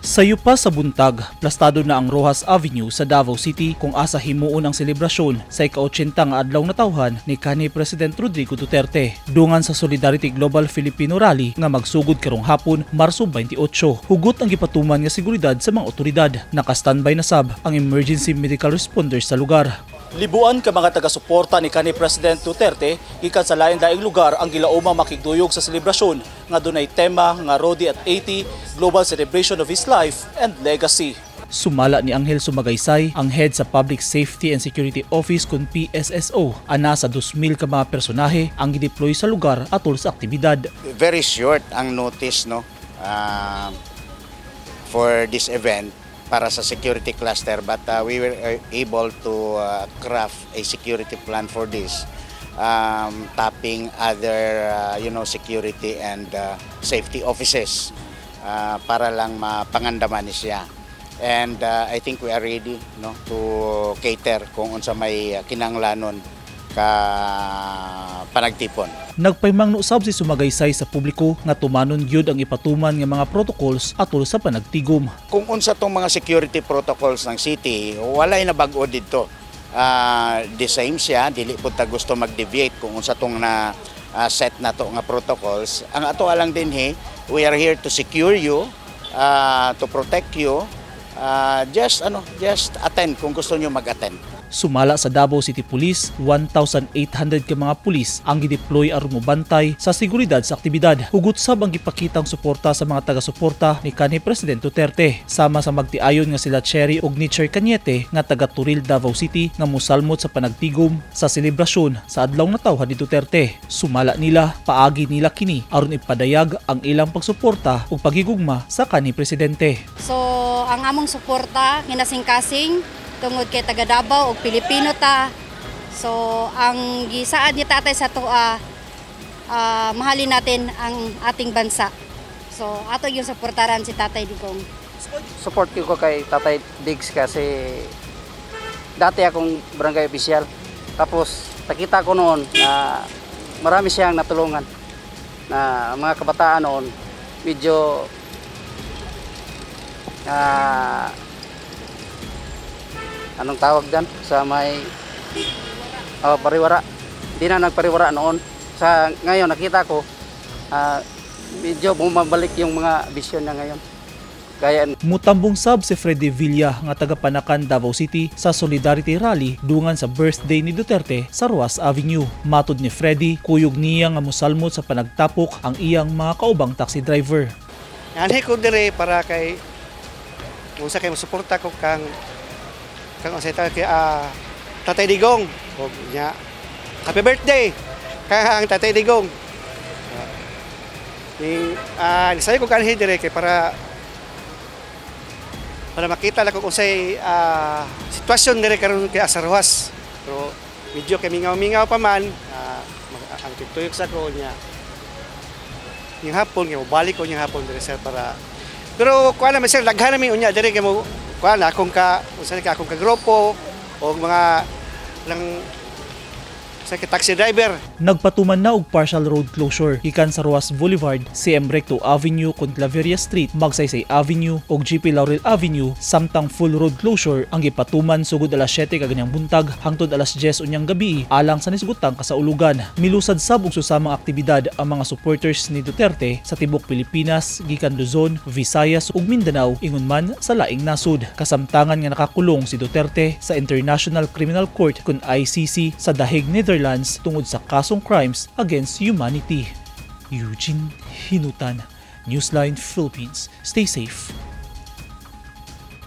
Sayo pa sa buntag, plastado na ang Roxas Avenue sa Davao City kung asa himuon ang selebrasyon sa ika-80 nga adlaw natawhan ni kanhi President Rodrigo Duterte, dungan sa Solidarity Global Filipino Rally nga magsugod karong hapon, Marso 28. Hugot ang gipatuman nga seguridad sa mga otoridad. Naka-standby na sab ang emergency medical responders sa lugar. Libuan ka mga taga-suporta ni kanhi President Duterte gikan sa lain-laing lugar ang gilaumang makigduyog sa selebrasyon nga dunay tema nga Rody at 80, Global Celebration of His Life and Legacy. Sumala ni Angel Sumagaysay, ang head sa Public Safety and Security Office kun PSSO, ana sa 2,000 ka mga personahe ang gideploy sa lugar atol sa aktibidad. Very short ang notice, no, for this event para sa security cluster, but we were able to craft a security plan for this, tapping other security and safety offices para lang mapangandaman ni siya. And I think we are ready, no, to cater kung unsa may kinanglanon ka panagtipon. Nagpaymangno sab si Sumagaysay sa publiko nga tumanon gyud ang ipatuman nga mga protocols atol sa panagtigom. Kung unsa tong mga security protocols ng city, walay na bag-o didto. The same siya, dili pud ta gusto mag-deviate kung unsa tong na set na to nga protocols. Ang ato lang dinhi, we are here to secure you, to protect you. Just attend kung gusto niyo mag-attend. Sumala sa Davao City Police, 1,800 ka mga pulis ang gideploy aron mobantay sa seguridad sa aktibidad. Hugot sab ang gipakitang suporta sa mga taga-suporta ni kanhi President Duterte. Sama sa magtiayon nga sila Cherry ug Nicher Cañete nga taga Toril, Davao City nga mosalmot sa panagtigom sa selebrasyon sa adlaw natawhan ni Duterte. Sumala nila, paagi nila kini aron ipadayag ang ilang pagsuporta ug paghigugma sa kanhi presidente. So, ang among suporta kinasing-kasing tungod kay taga Davao ug Pilipino ta. So, ang gisaad ni tatay sa atoa, mahalin natin ang ating bansa. So, ato yung suportaran si Tatay Digong. Support ko kay Tatay Diggs kasi dati akong barangay official. Tapos nakita ko noon na marami siyang natulungan na mga kabataan noon, medyo anong tawag dyan sa may, oh, pariwara. Hindi na nagpariwara noon. Sa ngayon, nakita ko medyo bumabalik yung mga vision niya ngayon. Gaya Mutambong sab si Freddy Villa nga taga Panacan, Davao City sa Solidarity Rally dungan sa birthday ni Duterte sa Roxas Avenue. Matod ni Freddy, kuyog niya nga mosalmot sa panagtapok ang iyang mga kaubang taxi driver. Anhi ko dire para kay unsa kay mosuporta ko kang unsay tawag kay Tatay Digong. Og nya happy birthday kang Tatay Digong. Ning nisayo ko kanhi dire kay para makita lang kung unsay sitwasyon dire karon kay sa Roxas. Pero medyo kay mingaw-mingaw pa man ang tugtuyok sa ko niya. Yung hapon kay balik ko niyang hapon dire, sir, para pero kuan naman, sir, daghan namin unya dire kay mo kuan akong ka unsa ka akong ka grupo o mga lang sa taxi driver. Nagpatuman na og partial road closure gikan sa Roxas Boulevard, CM Recto Avenue, Claveria Street, Magsaysay Avenue ug GP Laurel Avenue, samtang full road closure ang gipatuman sugod alas 7 kaganyang buntag hangtod alas 10 unyang gabi alang sa nisgutang kasaulugan. Milusad sab og susamang aktibidad ang mga supporters ni Duterte sa tibok Pilipinas gikan Luzon, Visayas ug Mindanao, ingon man sa laing nasod. Kasamtangan nga nakakulong si Duterte sa International Criminal Court kun ICC sa The Hague, Netherlands tungod sa kasong crimes against humanity. Eugene Hinutan, Newsline Philippines. Stay safe.